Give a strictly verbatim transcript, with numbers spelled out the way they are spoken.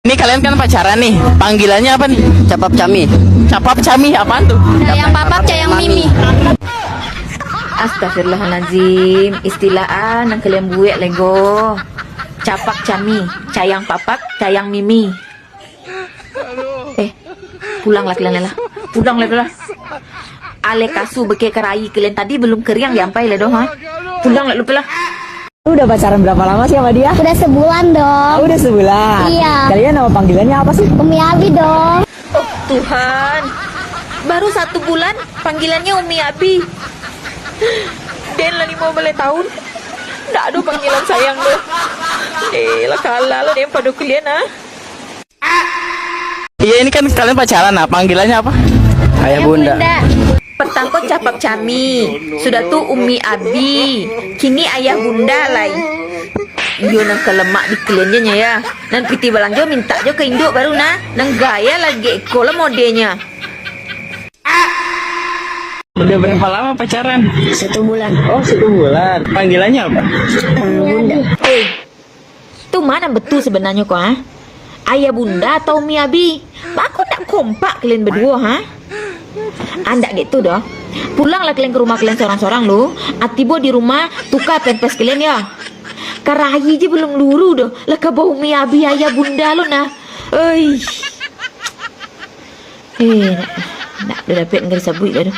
Ini kalian kan pacaran nih, panggilannya apa nih? Capap Cami. Capap Cami apaan tuh? Cayang Papap, Cayang Mimi. Astagfirullahalazim, istilah a nan kalian buek lego. Capak Cami, Cayang Papap, Cayang Mimi. Eh, pulanglah kalian lah. Pulanglah lah. Ale kasu beke karai kalian tadi belum keriang diampai lah doh, ha? Pulanglah lu lah. Lu udah pacaran berapa lama sih sama dia? Udah sebulan dong. Oh, udah sebulan. Iya. Kalian nama panggilannya apa sih? Umi Abi dong. Tuhan, baru satu bulan panggilannya Umi Abi. Den lah lima belas tahun, ndak ada panggilan sayang doh. Eh, lah kalah lah den pado kalian ah. Iya, ini kan kalian pacaran, nah, panggilannya apa? Ayah bunda. Petang ko Capap Cami, sudah tu Umi Abi, kini Ayah Bunda lai. Iyo nan ka lemak di kalian je nyo ya. Nan pitih balanjo mintak jo ka induak baru nah. Nan gaya lagi eko lah modenyo. Udah berapa lama pacaran? Satu bulan. Oh, satu bulan. Panggilannya apa? Eh, bunda. Eh, tu ma nan betul sebenarnyo ko, ha? Ayah bunda atau umi abi? Bako ndak kompak kalian berdua, ha? Andak gitu doh. Pulanglah kalian ke rumah kalian seorang-seorang lu. Ah, tibo di rumah, tukar pampers kalian ya. Karayi je belum luru doh, lah ka bawa umi abi ayah bunda lu nah. Oi. Eh, nak, nak dah dapet ngan sabuik dah tu.